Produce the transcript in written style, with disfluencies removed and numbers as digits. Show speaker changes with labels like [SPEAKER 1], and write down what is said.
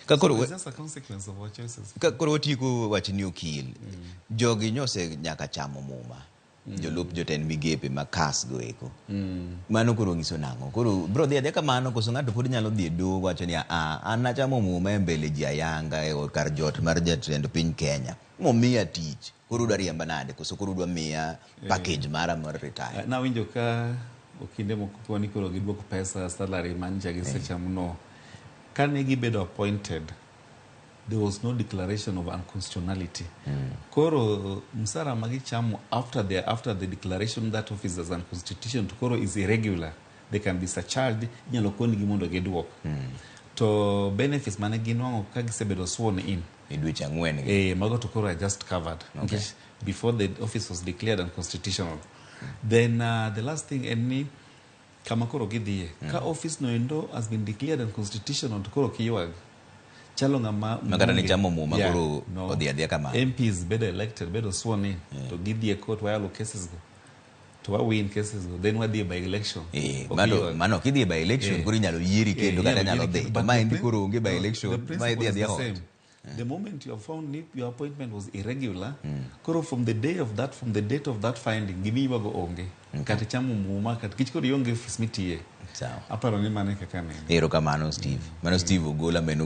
[SPEAKER 1] Ka koro
[SPEAKER 2] So it's just a consequence of our choices.
[SPEAKER 1] Ka koro watieko wach ni okil, jogi nyose nyaka chamo muma. Jolup jotend migepe ma kas go eko. Mano koro nyiso nang'o? Koro bro dhi adhiya kamano koso ng'ato pod nyalo dhi e doho wacho ni a an nachamo muma e mbele ji ayanga e kar jot mar jatend piny Kenya. Momiya tich. Koro udwa riemba nade? Koso koro udwa miya package mara mar retire?
[SPEAKER 2] Nawinjo ka okinde moko koni koro giduok pesa salary mancha gisechamo no. Kane gibedo appointed, there was no declaration of unconstitutionality. Koro msara magichamo after the declaration that office as unconstitutional to koro is irregular. They can be surcharged, inyalo konigi mondo giduok. To benefits mane ginwang'o ka gisebedo sworn in,
[SPEAKER 1] E dweche 4 gi.
[SPEAKER 2] Mago to koro are just covered. Nikech before the office was declared unconstitutional. Then the last thing en ni kama koro gidhiye. Ka office no endo has been declared unconstitutional to koro kiywag. Chalo ng'ama
[SPEAKER 1] Ma kata ni
[SPEAKER 2] mbunge.
[SPEAKER 1] chamo muma koro odhi adhiya kamano.
[SPEAKER 2] MPs bedo elected, bedo sworn in, to gidhi e court wayalo cases go. To wa win cases go, then wadhi e by election. Ok ywag.
[SPEAKER 1] Mano kidhi e by election koro inyalo yieri kendo kata nyalo dhi. To ma endi koro onge by election,
[SPEAKER 2] the
[SPEAKER 1] ma idhi
[SPEAKER 2] principle is
[SPEAKER 1] adhiya
[SPEAKER 2] the
[SPEAKER 1] hot.
[SPEAKER 2] Same. The moment you have found ni your appointment was irregular, koro from the day of that, from the date of that finding, gimiywago onge. Kata chamo muma, kata kich koro ionge office mitiye.
[SPEAKER 1] Sawa.
[SPEAKER 2] Aparo ni mano e kaka neno.
[SPEAKER 1] Erokamano, Steve. Mano Steve Ogola meno.